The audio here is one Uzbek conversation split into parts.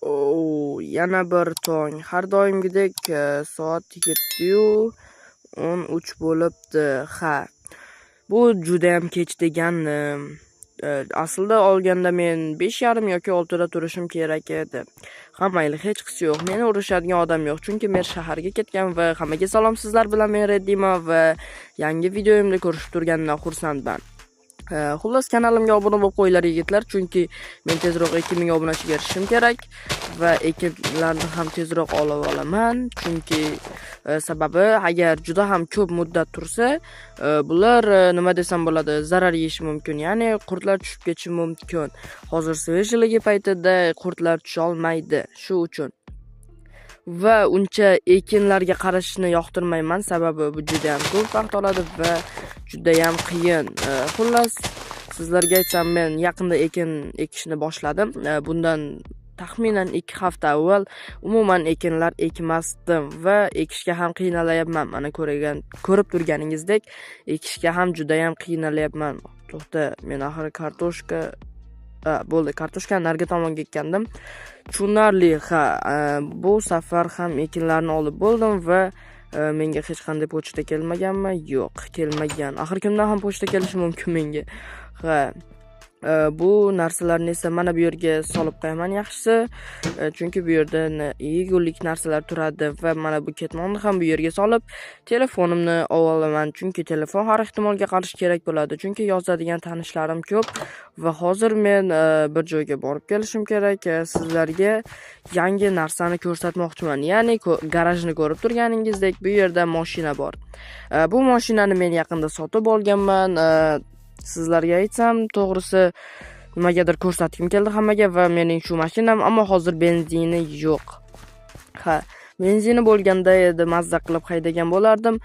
O, yana bir tong. Har doimgidek soat 7:13 bo'libdi. Ha. Bu judayam kech deganim. Aslida olganda men 5:30 yoki 6 da turishim kerak edi. Ha, mayli, hechqisi yo'q. Meni urishadigan odam yo'q, chunki men shaharga ketgan. Va hammaga salom, sizlar bilan men Reddima va yangi videoyimda ko'rishib turganimdan xursandman. Xullas, kanalimga obuna bo'lib qo'yinglar, yigitlar, chunki men tezroq 2000 obunachiga erishishim kerak va ekinlarni ham tezroq olib olaman, chunki sababi agar juda ham ko'p muddat tursa, bular nima desam bo'ladi, zarar yeyishi mumkin, ya'ni qurtlar tushib ketishi mumkin. Hozir свежий ligi paytida qurtlar tusha olmaydi, shu uchun. Va uncha ekinlarga qarashni yoqtirmayman, sababi bu juda ham ko'p vaqt oladi va judayam qiyin. Xullas, sizlarga aytsam, men yaqinda ekin ekishni boshladim. Bundan taxminan 2 hafta avval umuman ekinlar ekmasdim va ekishga ham qiynalayapman. Mana ko'rib turganingizdek, ekishga ham judayam qiynalayapman. To'xta, men axir kartoshka, bo'ldi, kartoshkani narigi tomonga ekkandim. Tushunarli, ha, bu safar ham ekinlarni olib bo'ldim va menga hech qanday pochta kelmaganmi? Yo'q, kelmagan. Axir kimdan ham pochta kelishi mumkin menga? Ha. Bu narsalarni esa mana bu yerga solib qo'yaman yaxshisi, chunki bu yerda yegulik narsalar turadi va mana bu ketmonni ham bu yerga solib, telefonimni olaman, chunki telefon har ehtimolga qarshi kerak bo'ladi, chunki yozadigan tanishlarim ko'p va hozir men bir joyga borib kelishim kerak. Sizlarga yangi narsani ko'rsatmoqchiman, ya'ni garajni ko'rib turganingizdek, bu yerda mashina bor. Bu mashinani men yaqinda sotib olganman. Sizlarga aytsam, to'g'risi, nimagadir ko'rsatgim keldi hammaga va mening shu mashinam, ammo hozir benzini yo'q. Ha, benzini bo'lganda edi mazza qilib haydagan bo'lardim,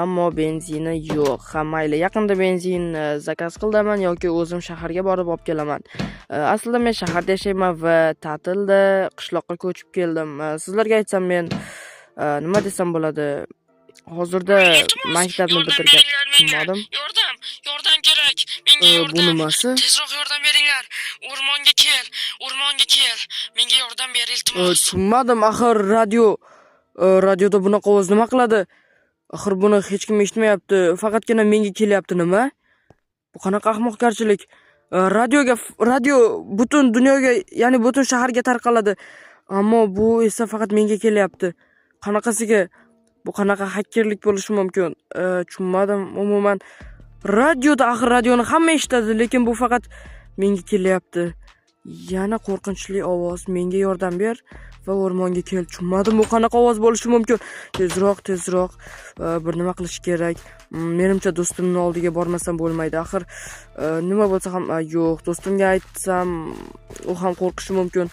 ammo benzini yo'q. Ha, mayli, yaqinda benzin заказ qildaman yoki o'zim shaharga borib olib kelaman. Aslida men shaharda yashayman va ta'tilda qishloqqa ko'chib keldim. Sizlarga aytsam, men nima desam bo'ladi, hozirda Iltimos, maktabni yordam bitirgan beringlar menga. Tushunmadim. Yordam, yordam kerak. Menga Bu yordam. nimasi? Tezroq yordam beringlar. O'rmonga kel, o'rmonga kel. Menga yordam ber, iltimos. Tushunmadim, axir radioda bunaqa ovoz nima qiladi? Axir buni hech kim eshitmayapti, faqatgina menga kelyapti, nima? Bu qanaqa ahmoqgarchilik? Radio butun dunyoga, ya'ni butun shaharga tarqaladi. Ammo bu esa faqat menga kelyapti. Qanaqasiga? Bu qanaqa xakerlik bo'lishi mumkin? Tushunmadim umuman. Radioda axir radioni hamma eshitadi, lekin bu faqat menga kelyapti. Yana qo'rqinchli ovoz. Menga yordam ber va o'rmonga kel. Tushunmadim, bu qanaqa ovoz bo'lishi mumkin? Tezroq, tezroq bir nima qilish kerak. Menimcha do'stimning oldiga bormasam bo'lmaydi. Axir nima bo'lsa ham, yo'q, do'stimga aytsam u ham qo'rqishi mumkin.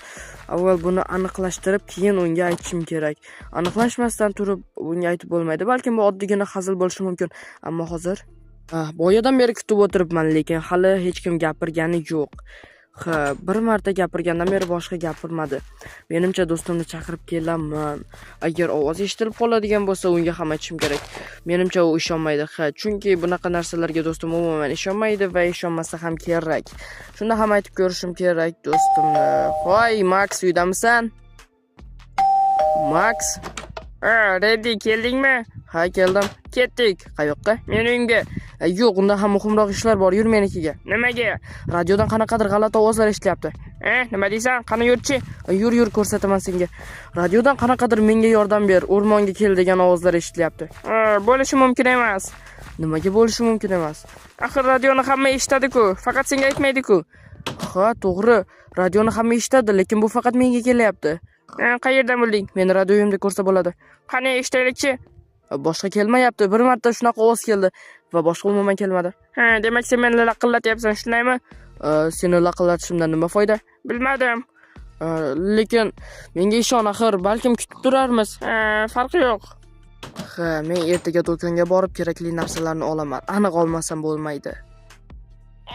Avval buni aniqlashtirib, keyin unga aytishim kerak. Aniqlashmasdan turib bunga aytib bo'lmaydi. Balkim bu oddiygina hazil bo'lishi mumkin. Ammo hozir boyadan beri kutib o'tiribman, lekin hali hech kim gapirgani yo'q. Ha, bir marta gapirgandan beri boshqa gapirmadi. Menimcha do'stimni chaqirib kelaman. Agar ovoz eshitilib qoladigan bo'lsa, unga ham aytishim kerak. Menimcha u ishonmaydi. Ha, chunki bunaqa narsalarga do'stim umuman ishonmaydi va ishonmasa ham kerak. Shunda ham aytib ko'rishim kerak do'stimni. Voy, Max, uydamisan? Max? Ha, Reddi, keldingmi? Ha, keldim. Ketdik. Qayoqqa? Meni uyimga. Yo'q, undan ham muhimroq ishlar bor. Yur menikiga. Nimaga? Radiodan qanaqadir g'alati ovozlar eshitilyapti. Nima deysan? Qani yurchi? Yur, yur, ko'rsataman senga. Radiodan qanaqadir "Menga yordam ber, o'rmonga kel" degan ovozlar eshitilyapti. Bo'lishi mumkin emas. Nimaga bo'lishi mumkin emas? Axir radioni hamma eshitadi-ku, faqat senga aytmaydi-ku. Ha, to'g'ri. Radioni hamma eshitadi, lekin bu faqat menga kelyapti. Qayerdan bilding? Meni radioyimda ko'rsa bo'ladi. Qani eshitaylikchi? Boshqa kelmayapti. Bir marta shunaqa ovoz keldi va boshqa umuman kelmadi. Ha, demak sen meni laqillatyapsan, shundaymi? Seni laqillatishimdan nima foyda? Bilmadim. Lekin menga ishon axir, balkim kutib turarmiz. Ha, farqi yo'q. Ha, men ertaga do'konga borib kerakli narsalarni olaman. Aniq olmasam bo'lmaydi.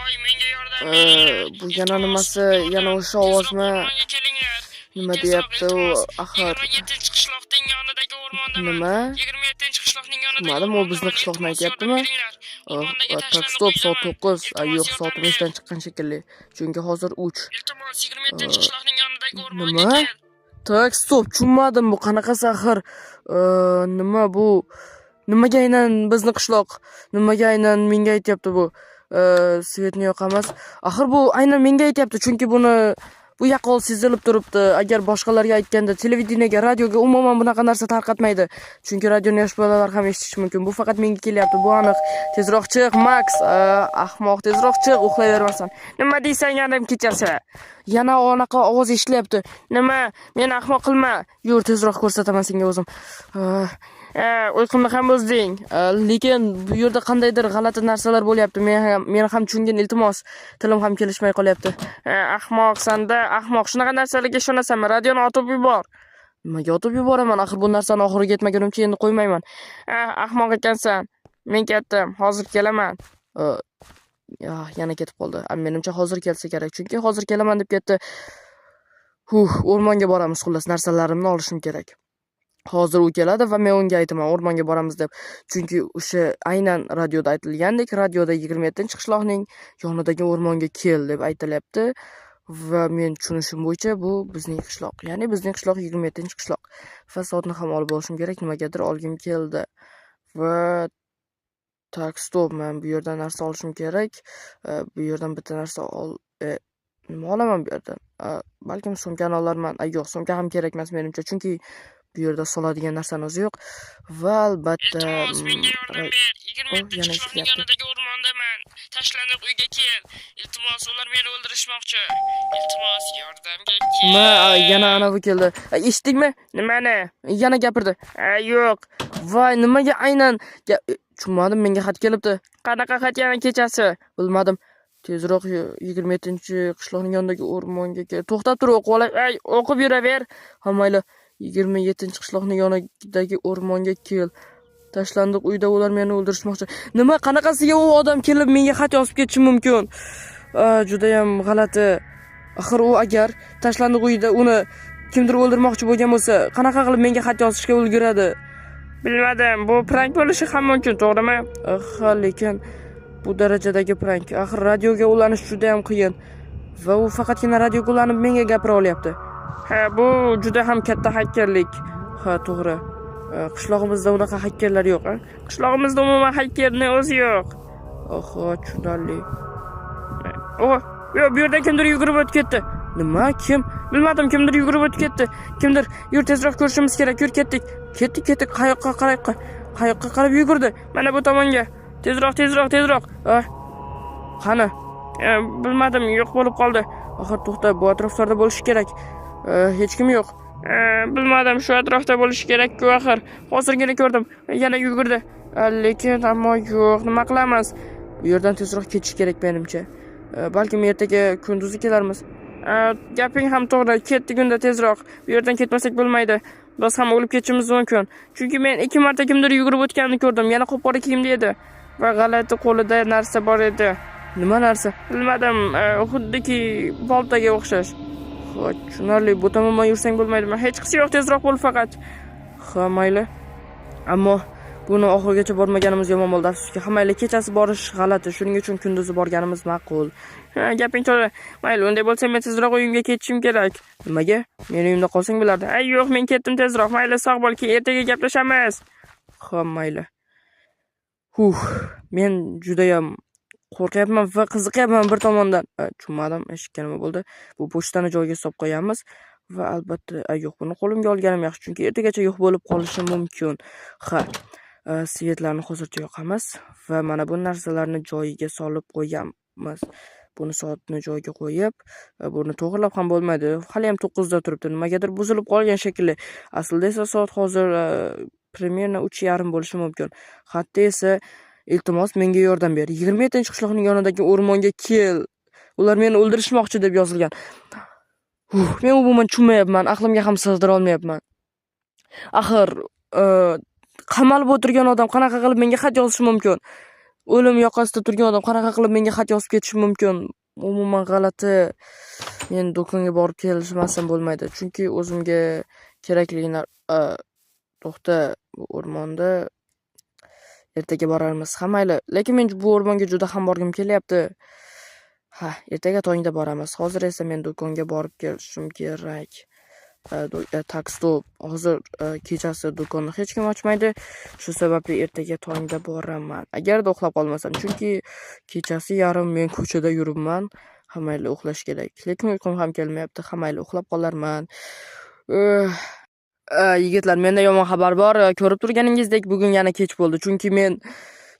Oy, menga yordam beringlar. Bu yana Iltimos, nimasi? yordam. Yana o'sha Tezroq ovozmi? o'rmonga kelinglar. Nima Tezroq, deyapti u iltimos. axir? 27-qishloqning yonidagi o'rmondaman. Nima? 27-qishloqning yonidagi Tushunmadim, u bizni o'rmondaman. qishloqni Iltimos, aytyaptimi? yordam beringlar. O'rmondagi Так, tashlarni стоп, soat quyilaman. 9. Iltimos, Yo'q, yordam soatim ber. esdan chiqqan shekilli. Chunki hozir 3. Iltimos, 27-qishloqning yonidagi o'rmonga Nima? kel. Так, стоп, tushunmadim, bu qanaqasi axir? Nima bu? Nimaga aynan bizni qishloq? Nimaga aynan menga aytyapti bu? Свет ni yoqamiz. Axir bu aynan menga aytyapti, chunki buni bu yaqqol sezilib turibdi. Agar boshqalarga aytganda, televideniyaga, radioga umuman bunaqa narsa tarqatmaydi. Chunki radioni yosh bolalar ham eshitishi mumkin. Bu faqat menga kelyapti, bu aniq. Tezroq chiq, Max, ahmoq, tezroq chiq, uxlayvermasan. Nima deysan yarim kechasi? Yana anaqa ovoz eshitilyapti. Nima? Meni ahmoq qilma. Yur, tezroq ko'rsataman senga o'zim. Uyqumni ham buzding. Lekin bu yerda qandaydir g'alati narsalar bo'lyapti. Men ham tushungin, iltimos. Tilim ham kelishmay qolyapti. Ahmoqsan-da, ahmoq. Shunaqa narsalarga ishonasanmi? Radioni otib yubor. Nimaga otib yuboraman? Axir bu narsani oxiriga yetmagunimcha endi qo'ymayman. Ahmoq ekansan. Men ketdim. Hozir kelaman. Yana ketib qoldi. Menimcha hozir kelsa kerak. Chunki hozir kelaman deb ketdi. Huh, o'rmonga boramiz, xullas, narsalarimni olishim kerak. Hozir u keladi va men unga aytaman o'rmonga boramiz deb. Chunki o'sha aynan radioda aytilgandek, radioda 27-qishloqning yonidagi o'rmonga kel deb aytilyapti. Va men tushunishim bo'yicha bu bizning qishloq. Ya'ni bizning qishloq 27-qishloq. Va soatni ham olib olishim kerak, nimagadir olgim keldi. Va так, стоп, men bu yerdan narsa olishim kerak. Bu yerdan bitta narsa ol, nima olaman bu yerdan? Balkim sumkani olarman. Ay, yo'q, sumka ham kerak emas menimcha, chunki bu yerda soladigan narsani o'zi yo'q. Va albatta, Iltimos, menga yordam ber. Oh, 27 yana qishloqning eshitilyapti. yonidagi o'rmondaman. Tashlanib uyga kel. Iltimos, ular meni o'ldirishmoqchi. Iltimos, yordamga kel. Nima, yana anavi keldi. Eshitdingmi? Nimani? Yana gapirdi. Yo'q. Voy, nimaga aynan tushunmadim, menga xat kelibdi. Qanaqa xat yana kechasi? Bilmadim. Tezroq 27-qishloqning yonidagi o'rmonga kel. To'xtab tur, o'qib olay. Ay, o'qib yuraver. Ha, mayli. 27-qishloqning yonidagi o'rmonga kel. Tashlandiq uyda ular meni o'ldirishmoqchi. Nima, qanaqasiga u odam kelib menga xat yozib ketishi mumkin? Judayam g'alati. Axir u agar tashlandiq uyda uni kimdir o'ldirmoqchi bo'lgan bo'lsa, qanaqa qilib menga xat yozishga ulguradi? Bilmadim, bu prank bo'lishi ham mumkin, to'g'rimi? Ha, lekin bu darajadagi prank. Axir radioga ulanish juda ham qiyin. Va u faqatgina radioga ulanib menga gapira olyapti. Ha, bu juda ham katta hakkerlik. Ha, to'g'ri. Qishlog'imizda unaqa hakkerlar yo'q, a? Qishlog'imizda umuman hakkerning o'zi yo'q. Oho, tushunarli. O, yo'q, bu yerdan kimdir yugurib o'tib ketdi. Nima? Kim? Bilmadim, kimdir yugurib o'tib ketdi. Kimdir, yur, tezroq ko'rishimiz kerak, yur, ketdik. Ketdik, ketdik. Qayoqqa qarab, qayoqqa qarab yugurdi? Mana bu tomonga. Tezroq, tezroq, tezroq. Ah. Qani? Bilmadim, yo'q bo'lib qoldi. Axir to'xta, bu atroflarda bo'lishi kerak. Hech kim yo'q. Bilmadim, shu atrofda bo'lishi kerak-ku axir. Hozirgina ko'rdim. Yana yugurdi. Lekin ammo yo'q, nima qilamiz? Bu yerdan tezroq ketish kerak menimcha. Balkim ertaga kunduzi kelarmiz. Gaping ham to'g'ri. Ketdik unda tezroq. Bu yerdan ketmasak bo'lmaydi. Biz ham o'lib ketishimiz mumkin. Chunki men 2 marta kimdir yugurib o'tganini ko'rdim. Yana qop-qora kiyimda edi va g'alati qo'lida narsa bor edi. Nima narsa? Bilmadim, xuddiki boltaga o'xshash. Ha, tushunarli. Bu tomondan yursang bo'lmaydimi? Hech qisi yo'q, tezroq bo'l faqat. Ha, mayli. Ammo buni oxirigacha bormaganimiz yomon bo'ldi, afsuski. Ha, mayli, kechasi borish g'alati, shuning uchun kunduzi borganimiz ma'qul. Ha, gaping to'g'ri. Mayli, unday bo'lsa men tezroq uyimga ketishim kerak. Nimaga? Meni uyimda qolsang bo'lardi. Ay, yo'q, men ketdim tezroq. Mayli, sog' bo'l, keyin ertaga gaplashamiz. Ha, mayli. Huh, men judayam qo'rqyapman va qiziqyapman bir tomondan. Tushunmadim, eshikka nima bo'ldi? Bu pochtani joyiga solib qo'yamiz va albatta, yo'q, buni qo'limga olganim yaxshi, chunki ertagacha yo'q bo'lib qolishi mumkin. Ha, свет larni hozircha yoqamiz va mana bu narsalarni joyiga solib qo'yamiz. Buni soatni joyiga qo'yib, buni to'g'rilab ham bo'lmaydi. Hali ham 9da turibdi. Nimagadir buzilib qolgan shekilli. Aslida esa soat hozir примерно 3:30 bo'lishi mumkin. Xatda esa iltimos menga yordam ber. 27-qishloqning yonidagi o'rmonga kel. Ular meni o'ldirishmoqchi deb yozilgan. Huh, men umuman tushunmayapman, aqlimga ham sig'dira olmayapman. Axir, qamalib o'tirgan odam qanaqa qilib menga xat yozishi mumkin? O'lim yoqasida turgan odam qanaqa qilib menga xat yozib ketishi mumkin? Umuman g'alati. Men do'konga borib kelishmasam bo'lmaydi, chunki o'zimga kerakli to'xta, bu o'rmonda ertaga borarmiz. Ha, mayli, lekin men bu o'rmonga juda ham borgim kelyapti. Ha, ertaga tongda boramiz. Hozir esa men do'konga borib kelishim kerak. Так, стоп. Hozir kechasi do'konni hech kim ochmaydi. Shu sababli ertaga tongda boraman. Agarda uxlab qolmasam, chunki kechasi yarim men ko'chada yuribman. Ha, mayli, uxlash kerak. Lekin uyqum ham kelmayapti. Ha, mayli, uxlab qolarman. Yigitlar, menda yomon xabar bor. Ko'rib turganingizdek, bugun yana kech bo'ldi. Chunki men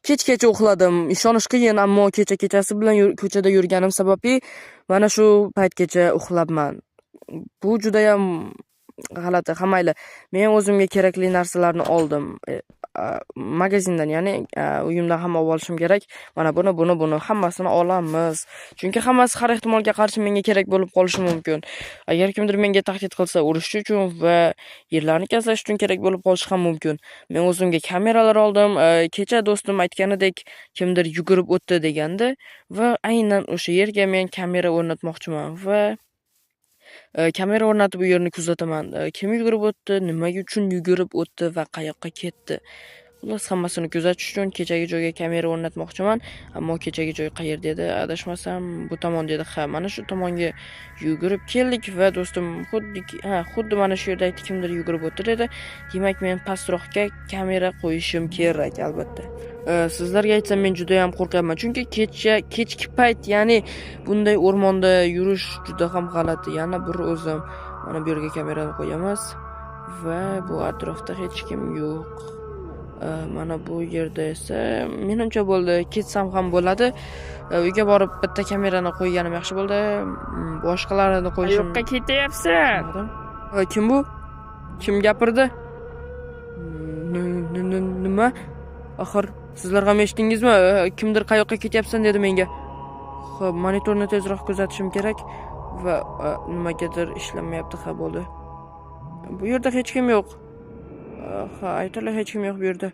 kechgacha uxladim. Ishonish qiyin, ammo kecha kechasi bilan ko'chada yurganim sababli mana shu paytgacha uxlabman. Bu judayam g'alati. Ha, mayli. Men o'zimga kerakli narsalarni oldim. Magazindan, ya'ni uyimdan ham olib olishim kerak. Mana buni, buni, buni hammasini olamiz. Chunki hammasi har ehtimolga qarshi menga kerak bo'lib qolishi mumkin. Agar kimdir menga tahdid qilsa, urishish uchun va yerlarni kazlash uchun kerak bo'lib qolishi ham mumkin. Men o'zimga kameralar oldim. Kecha do'stim aytganidek, kimdir yugurib o'tdi degandi va aynan o'sha yerga men kamera o'rnatmoqchiman va kamera o'rnatib u yerni kuzataman. Kim yugurib o'tdi, nima uchun yugurib o'tdi va qayoqqa ketdi. Xullas, hammasini kuzatish uchun kechagi joyga kamera o'rnatmoqchiman. Ammo kechagi joy qayerda edi? Adashmasam, bu tomonda edi. Ha, mana shu tomonga yugurib keldik va do'stim xuddi mana shu yerda aytdi, kimdir yugurib o'tdi dedi. Demak, men pastroqga kamera qo'yishim kerak albatta. Sizlarga aytsam, men juda ham qo'rqyapman. Chunki kecha kechki payt, ya'ni bunday o'rmonda yurish juda ham g'alati. Yana bir o'zim mana bu yerga kamerani qo'yamiz va bu atrofda hech kim yo'q. Mana bu yerda esa menimcha bo'ldi, ketsam ham bo'ladi. Uyga borib bitta kamerani qo'yganim yaxshi bo'ldi. Boshqalarini qo'yishim. Qayoqqa ketyapsan? Kim bu? Kim gapirdi? Nima? Axir sizlar ham eshitdingizmi? Kimdir qayoqqa ketyapsan dedi menga. Xo'p, monitorni tezroq kuzatishim kerak va nimagadir ishlamayapti. Ha, bo'ldi. Bu yerda hech kim yo'q. Ha, aytdilar, hech kim yo'q bu yerda.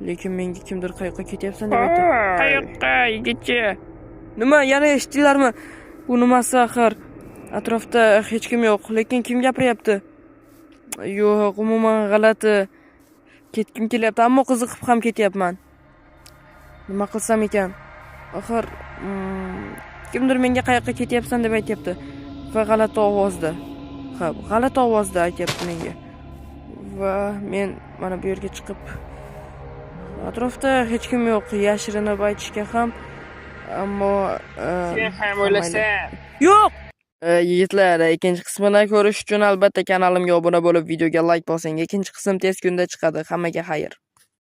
Lekin menga kimdir qayoqqa ketyapsan deb aytdi. Qayoqqa, yigitcha? Nima, yana eshitdinglarmi? Bu nimasi axir? Atrofda hech kim yo'q, lekin kim gapiryapti? Yo'q, umuman g'alati. Ketgim kelyapti, ammo qiziqib ham ketyapman. Nima qilsam ekan? Axir, kimdir menga qayoqqa ketyapsan deb aytyapti. Va g'alati ovozda. Ha, g'alati ovozda aytyapti menga. Va men mana bu yerga chiqib, atrofda hech kim yo'q, yashirinib aytishga ham, ammo Sen ham mayli. o'lasan. Yo'q! Yigitlar, ikkinchi qismini ko'rish uchun albatta kanalimga obuna bo'lib, videoga like bosing. Ikkinchi qism tez kunda chiqadi. Hammaga xayr.